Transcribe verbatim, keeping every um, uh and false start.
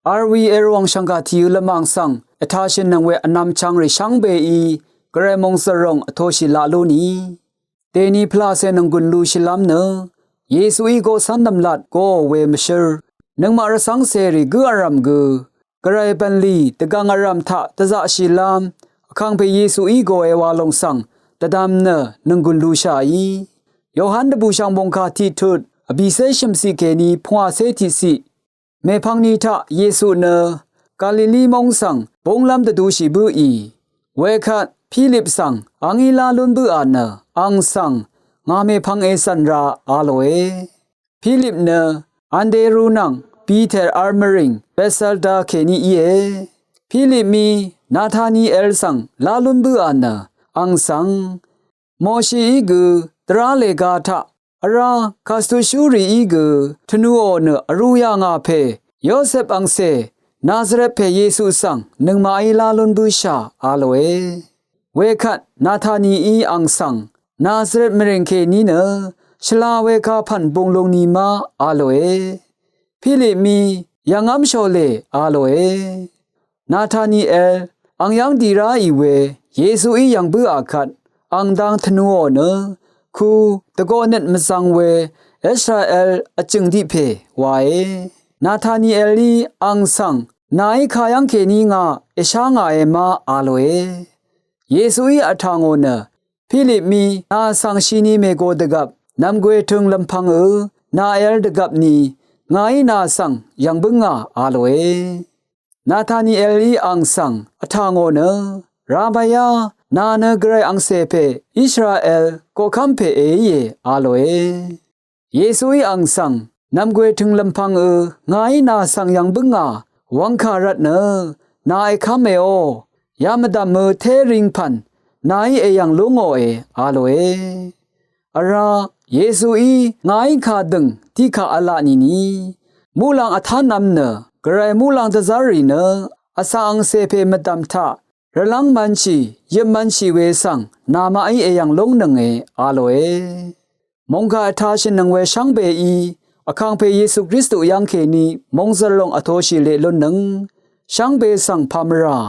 R V L wv̀ng shv̀ngkà tìø lvmàng svng vtashø̀nnøng we vnvm chvngrì shvngbeí gvray mòngzø̀ròng vtoshì laq lúni dèni pvlacè nònggùn lushìlv́m nø Yesuí goqcv́n nv̀mlat goò we mvshǿr nøngmaq rvcv́ngcèrì gǿ vrv̀m gø gvray bv̀nlì dvgv̀ng vrv̀m taq dvzaqshìlv́m Vkàngpè Yesuí goe wa lòng svng dvdvm nø nònggùn lushàí. Yohan dvbùshv̀ng mòngkà tiqtut vbìcé shø̀mciq kèní pungwàcé tiqciq. Mèpvngni taq Yesu nø Galili móng svng búnglv́m dvdushì bǿì. Wekvt Pilip svng angí lá lún bǿà nø ang svng ngà mèpvng ècv̀n ra a lòe. Pilip nø Anderu nvng Piter vl mvrìng Betsaida kèní íe. Pilipmí Nataniel svng lá lún bǿà nø ang svng Moshií gø dvrá lèga taq vrá kàstutshúrìí gø tvnuò nø vrū yà ngà pè Yosep angcè Nazaret pè Yesu svng nøngmaqí lá lún bǿshà a lòe. Wekvt Natanií ang svng Nazaret mvrìng kèní nø shvla weka pv̀n būng lūngni ma a lòe. Pilipmí yv̀ngv́m shòlè a lòe. Nataniel ang yv́ng dì ráì we Yesuí yv̀ng bǿà kvt ang dang tvnuò nø ku dvgoqnøt mvzvng we Israel vjø̀ng diq pè wae. Natanielí ang svng nàí kayv́ng kèní ngà èshá ngàe ma a lòe. Yesuí vtà ngò nø Pilipmí nà svng shini mègo dvgvp nv̀mgwe tøng lvmpvngø nà èvl dvgvpni ngàí nà svng yv̀ng bǿngà a lòe. Natanielí ang svng vtà ngò nø Rabbaiá, nà nø gvray angcè pè Israel koqkv́m pè èíe a lòe. Yesuí ang svng nv̀mgwe tøng lvmpvngø ngàí nà svng yv̀ng bǿngà wvngkà rvtnø nà èkv́mèó. Yamvdv̀mø té ring pv̀n nàí èyv̀ng lú ngòe a lòe. Vrá Yesuí ngàí kàdø̀ng tiqkà v̄la nìni muqlàng vtánvm nø gvray muqlàng dvzv́rrì nø vsvng angcè pè mvdv̀m taq rvlv́ng mv̄nshì yøp mv̄nshì we svng namaqí èyv̀ng lúngnønge a lòe. Mòngkà vtashø̀nnøng we shvngbeí Vkàngpè Yesu Kristu yv́ng kèní mòngzø̀r lòng vtoshì leq lunnøng shvngbe svng pàmvrà